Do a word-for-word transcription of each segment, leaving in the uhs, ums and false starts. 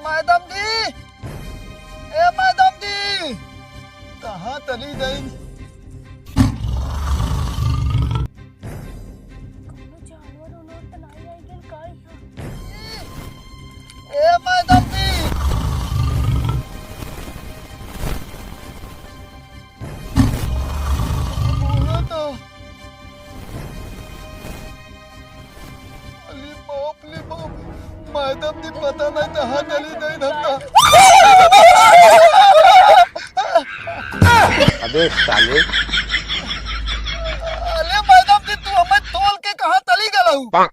मैडम जी, ए मैडम जी, कहाँ चली गई? कौनो जानवर उनवर त नाई आई गइल का यहाँ? ए मैडम जी, बोलो तो। अरे बाप रे बाप, मैडम जी पता नहीं कहाँ चली गई धंधा। अबे साले। अरे मैडम जी, तू हमें तोल के कहाँ चली गलहू?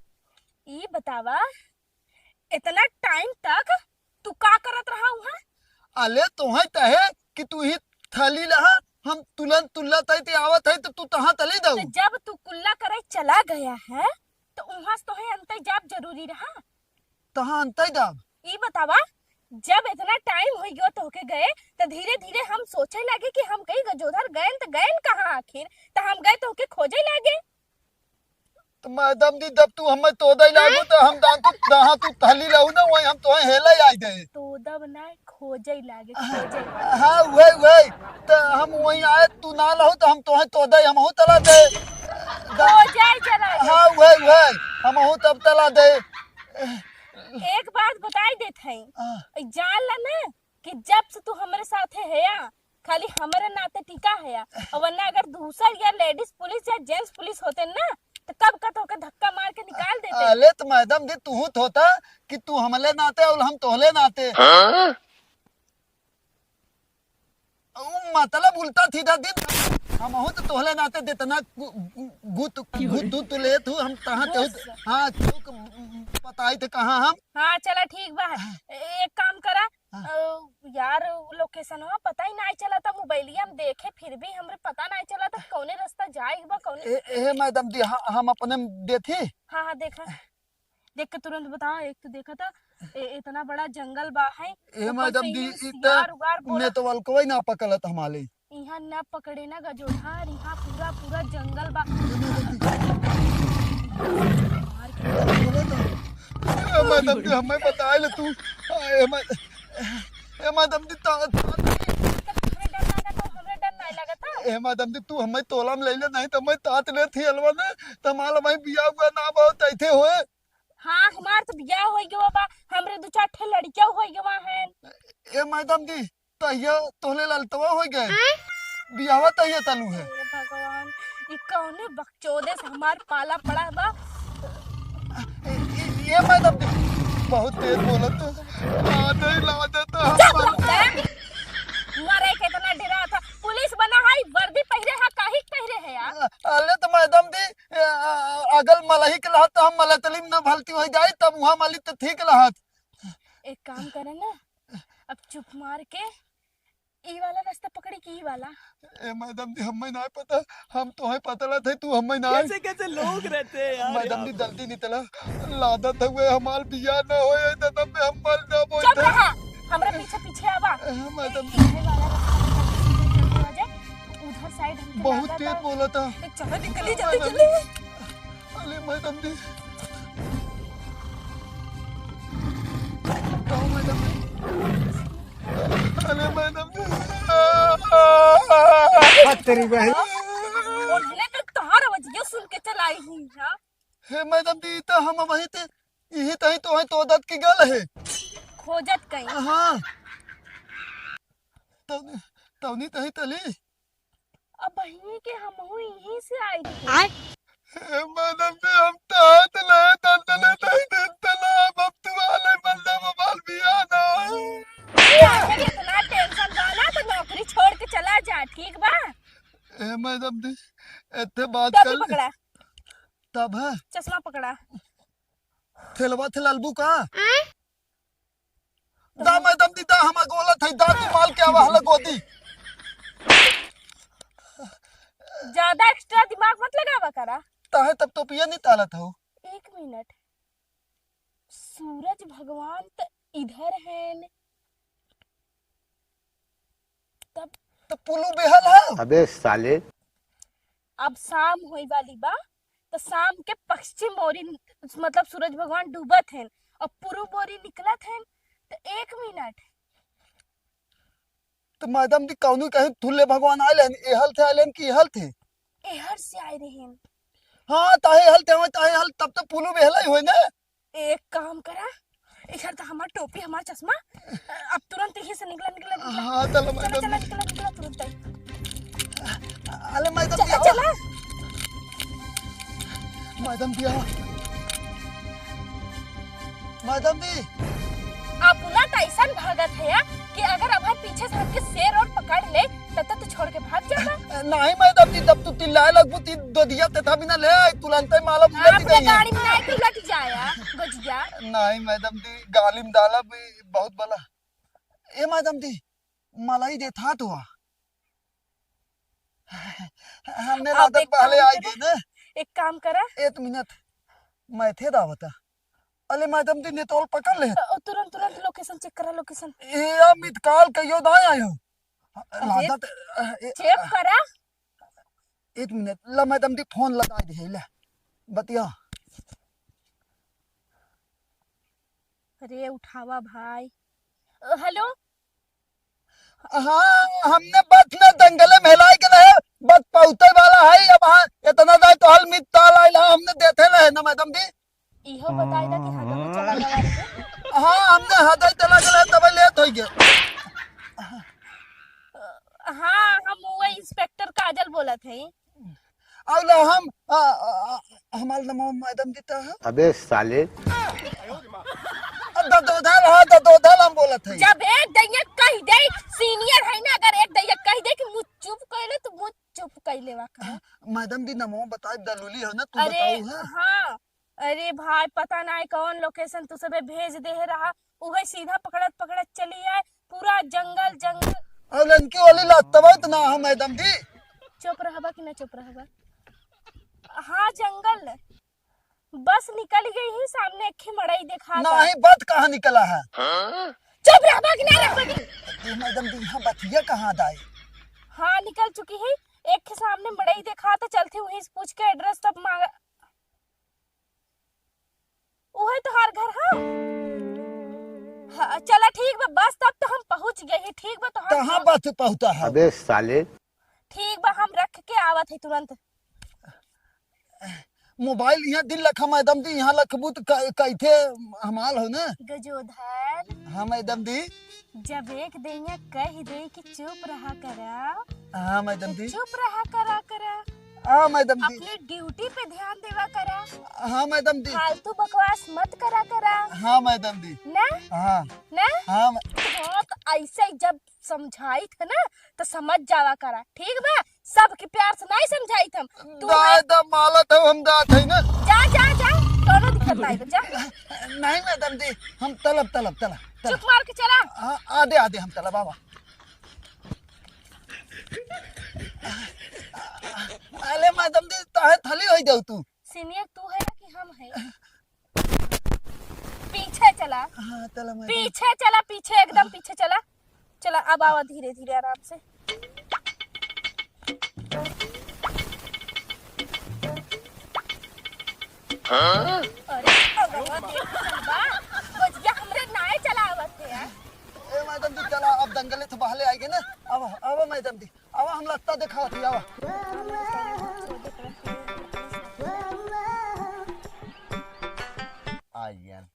ई बतावा, इतना टाइम तक तू का करत रहा हुआ? अले तोहे तहे कि तू ही थाली लहा, हम तुलन तुल्ला तई ते आवत है तो तू तहाँ तली दऊ। तो जब तू कुल्ला करे चला गया है तो वहां से तोहे अंतई जाब जरूरी रहा? तहाँ अंतई जाब। ई बतावा, जब इतना टाइम हो गयो तोहके गए तो धीरे धीरे हम सोचे लागे कि हम कहीं गजोधर गए तो गए कहाँ आखिर, तो हम गए तोहके खोजे लागे। तो मैडम जी, जब तू हमें तोदई लागू, तो हम दान तू, जहाँ तू थली लाऊ ना, वहीं हम तोहे हेले आई दे। तोदब ना, खोजई लागे, खोजई। हाँ, वही, वही। तो हम वहीं आए, तू ना लाऊ, तो हम तोहे तोदई, हमहू तला दे। खोजई चला गए। हाँ, वही, वही। हमहू तब तला दे। एक बात बताई देत हई। हाँ। जान ला ना, कि जब से तू हमरे साथे हया, खाली हमरे नाते टिका हया। और वरना अगर दूसर या लेडीज पुलिस या जेंट्स पुलिस होते ना, तो कब का तोके धक्का मार के निकाल देते। अले तो मैडम जी, तू तो होता कि तू हमले नाते और हम तोहले नाते। हाँ? उ मतलब उल्टा सीधा दिन, हमहू तो तोहले नाते जितना गु-, गु-, गुत, गुत, गुत लेत हूँ, हम तहाँ ते हूँ, बस। हाँ, चुक पताई थे कहाँ हम। हाँ, चला ठीक बा। ए-, एक काम करा, हाँ। अ, यार, उ लोकेशनवा पता ही नाई चला था, मोबाइलिया में देखे, फिर भी हमरे पता नाई चला था, कौने रास्ता जाए के बा, कौने ए, ए, मैडम जी, हाँ, हम अपने में देथी। हाँ, हाँ, देखा। देख के तुरंत बताओ, एक तो देखा था, ए, इतना बड़ा जंगल बा है, ए, ऊपर से मैडम जी, ई त सियार उगार बोला। नेटवर्कवा ही ना पकड़त हमारे। यहाँ ना पकड़े ना गजोधार, यहाँ पूरा, पूरा जंगल बा। ए, मैडम जी, हमें बताए ले तू। ए, मै-, ए, मैडम जी, ता-, ता-, तब तोहरे डर लागत हो, हमरे डर नाई लागत हो। ए, मैडम जी, तू हमें तोला में ले ले, नहीं तो मैं तात ले थी अलवा ने, तो हमारा भाई बिया हुआ ना बहुत ऐसे होए। हाँ, हमार तो बिया हो गवा बा, हमरे दो चार ठे लड़किया हो गवा हैं। ए, मैडम जी, तहिया तोहले ललतवा हो गए। आय? बियाहवा तहिया तलू है। हे भगवान, ई कौने बकचोदे से हमार पाला पड़ा बा? ए, ए, ए मैडम जी, बहुत तेज बोलत हो। लादे, लादे तो हम चुप रहो, हैं? मरे के इतना डरा था। पुलिस बना है, वर्दी पहिरे है, काहे के पहिरे है यार? अ-, अरे तो मैडम जी, अ-, अ-, अगर मलही के रहत तो हम मलतली में न भलती हो जाए, तब वहाँ मली तो ठीक रहत। एक काम करे ना, अब चुप मार के ई वाला रास्ता पकड़ी कि ई वाला? ए मैडम जी, हमें ना पता, हम तो है पतला थे, तू हमें ना। कैसे कैसे लोग रहते हैं यार मैडम यहाँ जी, पर। जल्दी निकला, लादत हुए हमार बिया ना होए, जन्म में हम मर जाबो चुप तो। रहा, हमरा पीछे पीछे आवा। ए, मैडम ए, जी। इधर वाला रास्ता पकड़ के सीधे चलते हो जाए, उधर साइड हमके बहुत लादत तेज है। बोला था। ए, चलो निकली, जल्दी मैडम चली। जी। अरे मैडम जी। बताओ मैडम जी। अरे मैडम जी। हट तेरी बहन। ओढ़ले तो तोहर आवाजिया सुन के चलाई ही, हाँ? हे मैडम जी, तो हम वहीं थे, यही तहीं तो है, तो दत की गल है। खोजत कहीं। हाँ। तौनी, तौनी तहीं तली। अब बहिनी के हमहू यहीं से आई रही। आय? हे मैडम जी, हम तो हाथ ले, दंद ले, दही दिन तला, अब तू आले बंदा मोबाइल भी आना। जाने के इतना टेंशन बा ना, तो नौकरी छोड़ के चला जा, ठीक बा? ए मैडम जी, एते बात टोपी कर ले। पकड़ा। तब है? चश्मा पकड़ा। थेलवा थेलबू का? आय? दा मैडम जी, दा हमार गोला था, दा तू माल के आवा हला गोदी। ज्यादा एक्स्ट्रा दिमाग मत लगावा करा। ताहे तब तो पिया नहीं ताला था। एक मिनट, सूरज भगवान त इधर हैं, तब तो पुलू बेहल है। अबे साले। अब शाम होई वाली बा, तो शाम के पश्चिम ओरी, मतलब सूरज भगवान डूबत हैं और पूरब ओरी निकलत हैं, तो एक मिनट। तो मैडम जी, कौनो कहीं थुल्ले भगवान आइलेन, एहल थे आइलेन कि एहल थे? एहर से आए रहेन। हाँ, ताहे एहल थे, ताहे एहल, तब तो पुलू बेहला ही होए ना। एक काम करा, इधर तो हमार टोपी, हमार चश्मा, अब तुरंत यहीं से निकला, निकला, निकला। हाँ, चलो, चला, मैडम। चला, निकला, निकला तुरंत ही। अरे, मैडम चला, जी, आओ। चला। मैडम जी, आओ। मैडम जी। अपना तो ऐसन भागत है यार कि अगर अब पीछे से हमके शेर और पकड़ ले, तब तो तू छोड़ के भाग जाबा। नहीं मैडम जी, जब तू चिल्लाए लगबू, ती ददिया तेथा बिना ले आई, तुरंते माला बुझा दी अपने गई है। गाड़ी में नहीं तो उलट जाया, गजिया। नहीं मैडम जी, गाली में डाला भी बहुत बला। ए मैडम जी, मलाई देथा तो आ। हमने अब लागत एक पहले काम आई करा, गई ना। एक काम करा। एक मिनट, मैं थे दावता। अरे मैडम जी, ने तोल पकड़ ले। अ, तुरंत, तुरंत location check करा, location। ए, अमित काल कहियो ना आयो। अरे, लागत, अ, ए, चेक अ, करा। एक मिनट, ला मैडम जी फोन लगा दे, ले, बतिया। अरे उठावा भाई। अ, हेलो। हाँ, हमने बस में दंगले में हिलाए के रहे, बस पहुँचे वाला है। अब हाँ, इतना जाए तो हल मित ताल आइल, हाँ, हमने देखे रहे ना मैडम जी। इहो बताई दा कि हदम चला गवा के। हाँ, हमने हदई चला गेल है, तबे लेट होई गया। हाँ, हम वो इंस्पेक्टर काजल बोलत हई। अउला हम, आ, आ, आ, हमार नमो मैडम जी त है। अबे साले। आ, ददोधल, हाँ, ददोधल हम बोलत हई। जब एक दैया कह दे, सीनियर है ना, अगर एक दैया कह दे कि मुँह चुप कर ले, तो मुँह चुप कर लेवा कर। मैडम जी नमो बताई, दलूली हो ना, तू अरे, बताऊ है। हाँ, अरे भाई, पता नाहीं कौन location तू सबे भेज देहे रहा, उहे सीधा पकड़त पकड़त चली आए, पूरा जंगल जंगल। अउर इनकी वाली लत्तवा तो ना हो मैडम जी। चुप रहबा कि ना चुप रहबा? हाँ, जंगल। बस निकल गई ही, सामने एक ही मड़ई देखा था। नहीं, बस कहाँ निकला है? चुप रहबा कि ना रहबा कि? ए मैडम जी, यहाँ बतिया कहाँ दाई? हाँ, निकल चुकी ही। एक ही सामने मड़ई देखा था, चलती वहीं से पूछ के address तब मांगा। उहे तोहार घर ह? हाँ, चला ठीक बा, बस तब तो हम पहुँच गए ही। ठीक बा, तोहार कहाँ घर। बस पहुँचा है? अबे साले। ठीक बा, हम रख के आवत है तुरंत। मोबाइल यहाँ दिल रखा मैडम जी, यहाँ रखबू तो क-, कैथे हमाल हो ना? गजोधर। हाँ मैडम जी। जब एक दैया कह दे कि चुप रहा करा, हाँ मैडम तो जी। चुप रहा करा करा। हाँ मैडम जी। अपने ड्यूटी पे ध्यान देवा करा। हाँ मैडम जी। फालतू बकवास मत करा करा। हाँ मैडम जी। ना? हाँ। ना? हाँ मै- हाँ, तो ऐसे ही जब समझाई थे ना, तो समझ जावा करा, ठीक बा? सबके प्यार से नहीं समझाई थे हम। तू दादा मालत है, हम जात है ना। जा, जा, जा, कोनो दिक्कत नहीं बा, जा। नहीं मैडम जी, हम तलब, तलब, तलब, तलब। चुप मार के चला। हाँ, आदे, आदे हम तलब, बाबा। अरे मैडम जी, ताहे थली होई जाऊ तू। सीनियर तू है कि हम है? पीछे चला। हाँ, चला मैडम। पीछे चला, पीछे, एकदम पीछे चला। चला, अब आवा धीरे धीरे आराम से। हाँ? अरे भगवान, देख कइसन बा। बजिया हमरे नाय चलावत है यार। ए मैडम जी, चला, अब दंगले तो बहले आएगे ना। अब, अब मैडम जी, अब हम रास्ता दिखावत ही, आवा। आई यार।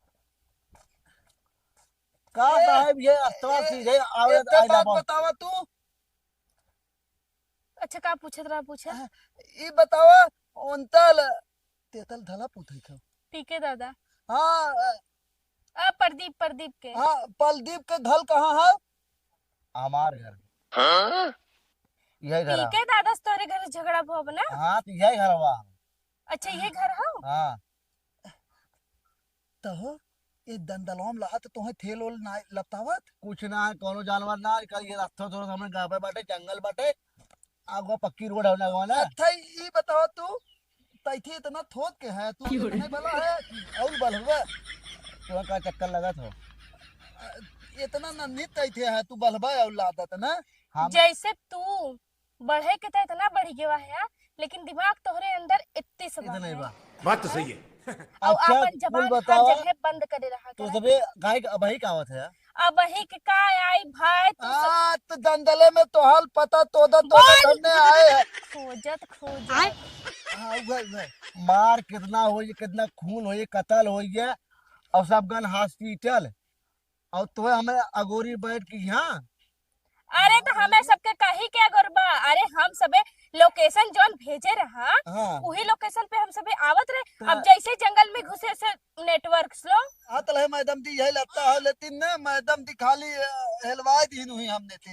का ए, साहब, ये अस्तवा ए, सीधे आवे, एक आइला बात बा। बतावा तू। अच्छा, का पूछत रहा, पूछा? आ, ई बतावा, ओंतल तेतल धला पूछै छौ। पीके दादा। हाँ, अ, आ, प्रदीप, प्रदीप के। हाँ, प्रदीप के घर कहाँ है? हमार घर। हाँ? यही घर है। पीके दादा से तोरे घर झगड़ा भवा ना? हाँ, तो यही घर बा। अच्छा, ये घर हो? हाँ। तहो, ए दंदलवा में लहा तो तोहे थेल ओल ना लपटावत? कुछ ना है, कोनो जानवर ना है, कल ये रास्ता थोड़ा सा हमरे गाँव पे बाटे, जंगल बाटे, आगवा पक्की रोड है ना, आगवा ना। अच्छा, ई बताओ तू, तैथे इतना थोक के है, तू इतने बला है, और बलबा? तोरा का चक्कर लगत हो? अ, इतना ना नित तैथे है, तू बलबा और लादत ना? हम जैसे तू बढ़े के त इतना बढ़ गया है, लेकिन दिमाग तोहरे अंदर इतने से इतना ही बा। बात तो सही है। और अच्छा, आपन कुल जबान हर बतावा, जगह बंद करे रहा तो करे। सबे गाय के अबही का आवत है? अबही के का आई भाई, तू स- हाँ, तो दंदले में तोहल पता तोदत तोदत बोल। हमने आए हैं। खोजत खोजत। आए। हाँ, उहे, उहे। मार कितना होई, कितना खून होई, कत्ल होई है, और सब गन हॉस्पिटल, और तोहे हमें अगोरी बैठ के यहाँ। अरे, तो हमें सबके कही के अगोर बा? अरे, हम सबे लोकेशन जौन भेजे रहा, हाँ। उही लोकेशन पे हम सबे आवत रहे। तो अब जैसे जंगल में घुसे से नेटवर्क स्लो। हाँ, तलहे मैडम दी यही लगता है, लेकिन ना मैडम दी खाली, अ, हेलवाए दीन हुई हमने थे।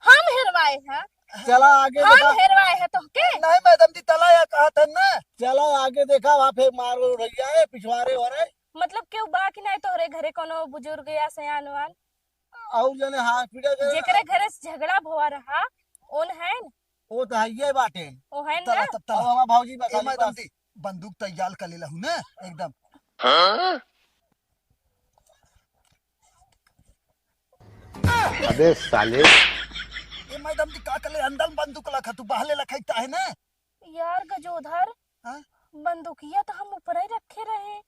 हम हेरवाए हैं? चला आगे हम देखा। हेरवाए हैं तोहके? नहीं मैडम दी, तला या कहा था ना। चला आगे देखा, वहाँ फिर मार उड़ैया है, पिछवारे हो रहे। मतलब केहू बा कि नहीं तोहरे घरे कोनो बुजुर्ग या सयान वान? और जने हॉस्पिटल गए। जेकरे घरे से झगड़ा भवा रहा, ओन है न? वो तो है ये बाटे। ओ है तला ना? तब तला। अब हमार भौजी बता ए दी मैडम बस। दी, बंदूक तैयार कर लेला हूँ ना एकदम। हाँ? अबे साले। ए मैडम जी, का कले अंदर बंदूक लखा, तू बाहले लखाई काहे ने? यार गजोधर, हाँ? बंदूकिया तो हम ऊपर ही रखे रहे।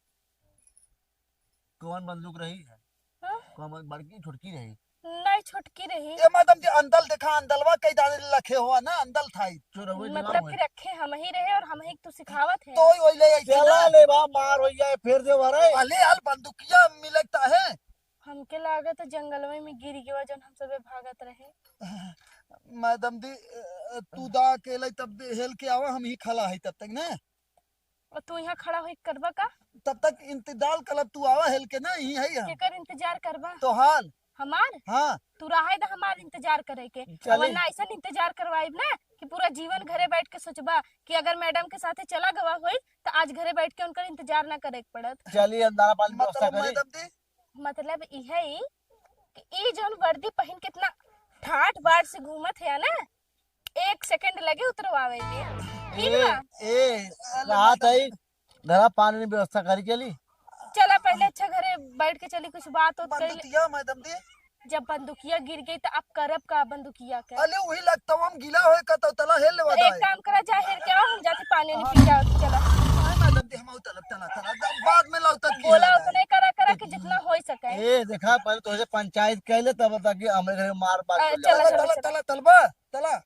कौन बंदूक रही है? हाँ? कौन बंदूक, बड़की, छोटकी रही? नहीं, छोटकी रही। ए मैडम जी, अंदर देखा, अंदलवा कई दाने लखे हुआ ना, अंदर था ही। चोरवे मतलब दिमाग कि में। रखे हम ही रहे और हम ही तू सिखावत है। तो ही वही ले आई थी चला ना। ले बा, मार हो जाए, फिर दे भरे। अले यार, बंदूकिया मिलता है। हमके लागत है जंगलवे में गिर गवा, जौन हम सबे भागत रहे। मैडम दी, अ, तू दा अकेले तब दे-, हेल के आवा, हम ही खला है तब तक ना। और तू यहाँ खड़ा होई करबा का? तब तक इंतजार करब, तू आवा हेल के ना, यही है हम। केकर इंतजार करबा? तोहार। हमार? हाँ। तू रहे दा हमार इंतजार करे के। चली। वरना ऐसा इंतजार करवाइब ना कि पूरा जीवन घरे बैठ के सोचबा कि अगर मैडम के साथे चला गवा होई तो आज घरे बैठ के उनकर इंतजार ना करे के पड़त। चली, अंधारा पानी व्यवस्था मतलब करी। मैडम दी, मतलब इहे ही कि ई जौन वर्दी पहिन के इतना ठाट बाट से घूमत है ना, एक सेकंड लगे उतरवावे में। ठीक ए, बा? ए, राहत है, धरा पानी की व्यवस्था करी चली। चला पहले अच्छा घरे बैठ के चली, कुछ बात होत करी। बंदूकिया मैडम दी। जब बंदूकिया गिर गई तो अब करब का बंदूकिया के? अले वही लगता हम गीला होए का तो तला हेल लेवा तो एक दाए। काम करा, जा हेर के आओ, हम जाते पानी नहीं पी के आओ, चला। हाँ, मैडम दी, हम आऊ तलब, तला, तला, जब बाद में लाओ तब की बोला याद आए। उतने करा, करा कि जितना हो सके। ए, देखा, पहले तो से पंचायत कह ले, तब तक कि हमरे घरे मार बात अ, चल चला, जाए। चला, चला, चला, चला। तलबा, तला।